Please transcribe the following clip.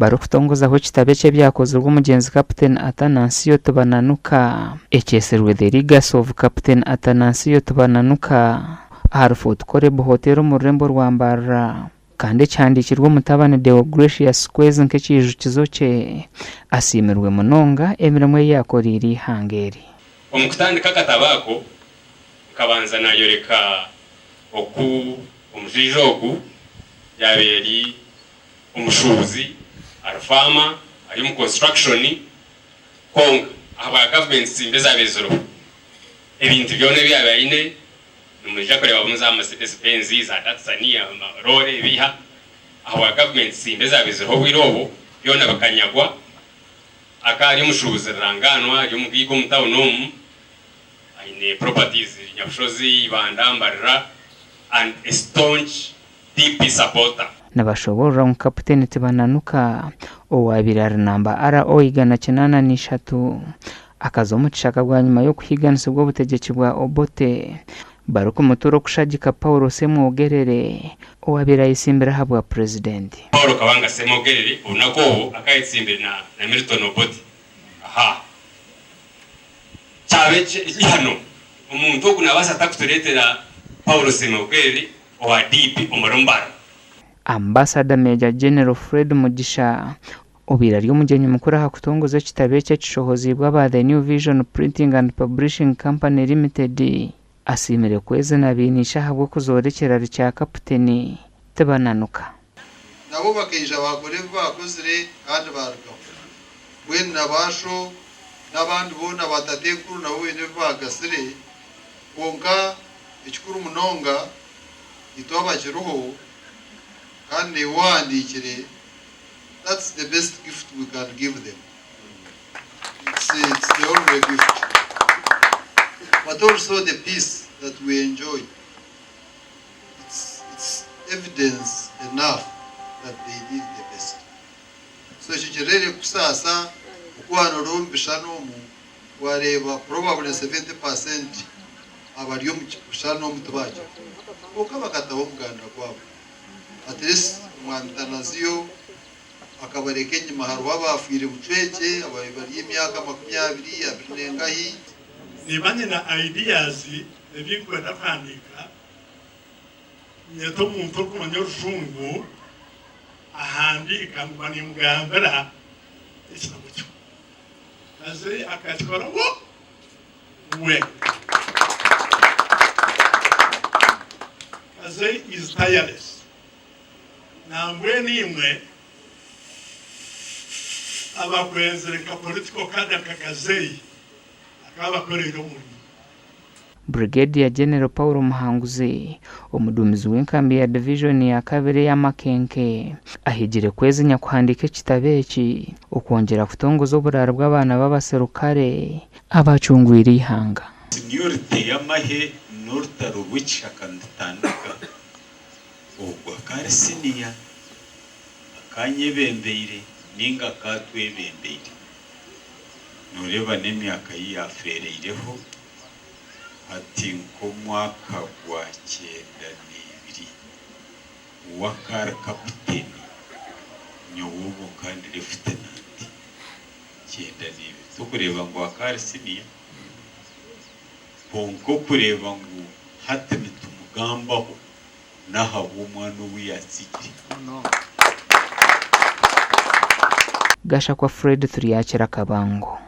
Barikutongozaho ekitabo eki ebyakozirwe omugyenzi Captain Atanansio Tibananuka ekyetsirwe The Legacy of Captain Atanansio Tibananuka ahari Fort Caleb Hotel omu rurembo rwa Mbarara kandi ekihandiikirwe omutabani Deogratius Kwezi nk'ekiijukizo kye asiimirwe munonga emirimo ei yaakoreire eihanga eri. Omu kutandika akatabo ako, nkabanza naayoreka oku omushaija ogu yaabaire ari omushuubuzi, ari faama, ari omu construction, kwonka ahabwa gavumenti mbi ezaabaire ziriho, ebintu byona ebi yaabaire aine nimwija kureebamu za Mercedes Benz, za Datsun, amaroore, ebiiha, ahabwa gavumenti mbi ezaabaire ziriho obwire obwo, byona bikanyagwa. Akaba ari omushuubuzi rurangaanwa, ari omugaiga omu tawuni omu, aine properties Nyabushozi, Ibanda, Mbarara and a staunch DP supporter. Nibashoboorora ngu Kaputeni Tibananuka, owaabaire ari namba RO 803, akaza omu kishaka bwanyima y'okuhiiganisibwa obutegyeki bwa Obote barikumutura okushagika Paul Ssemwogerere owaabaire ayetsimbire ahabwa Purezidenti. Paul Kabanga Ssemwogerere obunaku obu akayetsimbire na Milton Obote. Aha kyaba ekihano, omuntu ogu naabaasa ata kutureetera Paul Ssemwogerere owa DP omuri Mbarara? Ambasada Major General Fred Mugisha obaire ari omugyenyi mukuru aha kutongoza ekitabo eki ekishohoziibwe aba The New Vision Printing and Publishing Company Limited asiimire Kwezi na Bainiishe ahabw'okuzoora ekirari kya Kaputeni Tibananuka. Nabo bakaija baakora ebi baakozire kandi baarugaho. Mbwenu na baasho n'abandi boona baatatenkuru nabo baine ebi baagasire, kwonka ekikuru munonga itwe abakiriho kandi naiwe ohandiikire, that's the best gift we can give them. It's, it's the only gift. But also the peace that we enjoy. It's, it's evidence enough that they did the best. So ekyo kireere kukusaasa oku waanoora omu bishushani omu wareeba probably 70% abari omu bishushani omu tibaakiriho. Kwonka bakataho omuganda gwabo. At least Omwami Tanaziyo akabareka enyima hariho abaafiire bucwekye ababaire bari emyaka 20, abiri n'engahi. Nimba nyine ideas ebi nkwenda kuhandiika, nyeta omuntu orikumanya orujungu ahandiika nguma nimugambira ekitabo kimwe. Kaze akakikora wo we. Kaze is tireless. Nambwenu imwe abakwenzire nka political cadre nka Kazeyi akaba abakoreire omurimo. Brigadier General Paul Muhanguzi, omuduumizi w'enkambi ya divijoni ya kabiri eya Makenke, ahigire kwezinya kuhandiika ekitabo eki okwongyera kutongoza oburaaro bw'abaana b'abaserukare abaacungwire eihanga. Seniority y'amahe n'orutaro rw'ekishaka nitutandika, ogwo akaba ari senior, akanyebembeire ninga akatwebembeire. Noreeba n'emyaka yi yafeereireho hati nk'omwaka gwa 92 we akaba ari kaputeni nyowe obwo nkaba ndi lefutenanti. 92 tokureeba ngu akaba ari siniya? Kwonka okureeba ngu hati nitumugambaho n'ahabw'omwana ou yaatsigire. Gashakwa Fred Turyakira Kabango.